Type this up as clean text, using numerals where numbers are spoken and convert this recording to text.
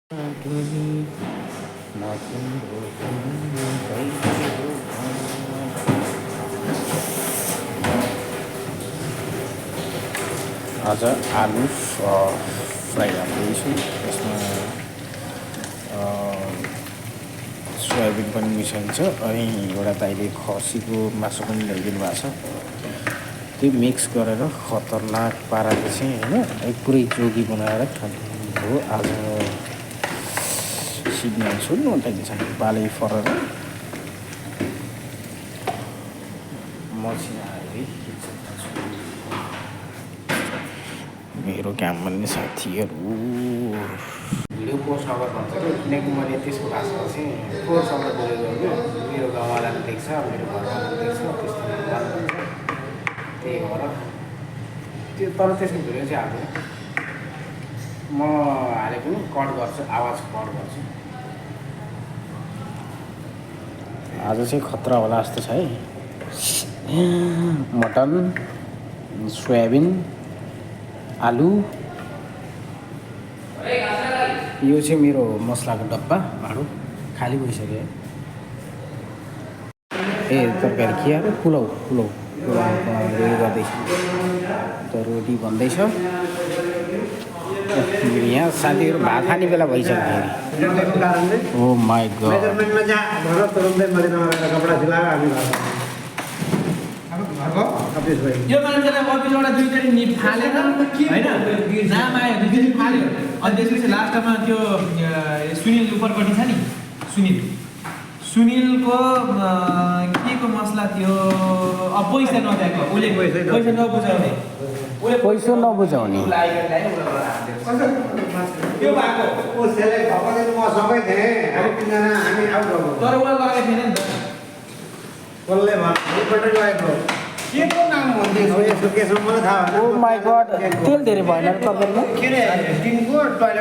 आज आलु फ्राई गर्दैछु। यसमा सोयाबिन पनि मिसाइन्छ अनि एउटा दाइले खसीको मासु पनि ल्याइदिनु भएको छ। त्यो मिक्स गरेर खतरनाक पाराले चाहिँ होइन पुरै जोगी बनाएर खानु हो। आज सिग्नल नटाइन्छ बालै फरेर मसिना मेरो काम भन्ने साथीहरू भिडियो पोस्ट नगर भन्छ कि, किनकि मैले त्यसको भाषामा चाहिँ फोहोर शब्द बोलेको क्या। मेरो गाउँवालाले देख्छ, मेरो घरवालाले देख्छ, त्यस्तो भन्छ। त्यही भएर त्यो तर त्यसको भिडियो चाहिँ हाल्दैन। म हाले पनि कट गर्छु, आवाज कट गर्छु। आज चाहिँ खतरा होला जस्तो छ है। मटन, सोयाबिन, आलु, यो चाहिँ मेरो मसलाको डब्बा भाँडो खाली भइसक्यो। तरकारी के अरे पुलाउ गर्दैछ। त रोटी बन्दैछ। यहाँ साथीहरू भात खाने बेला भइसक्यो फेरि। ओ माई गॉड। यो मान्छेलाई अघिबाट दुईचोटि निप फालेर होइन नाम आयो दुईचोटि फाल्यो। अनि त्यसपछि लास्टमा त्यो सुनिल उपरपट्टि छ नि, सुनिलको के को मसला थियो, पैसा नदिएको, उसले पैसा नबुझाउने, पैसा नबुझाउने त्यो भएको तर उसलाई लगेको थिएन नि त। के को नाम भन्दैछ यसो केसम्म मलाई थाहा ओ माई गॉड, तेल धेरै भएन तरकारीमा। के रे टिनको टोइलेट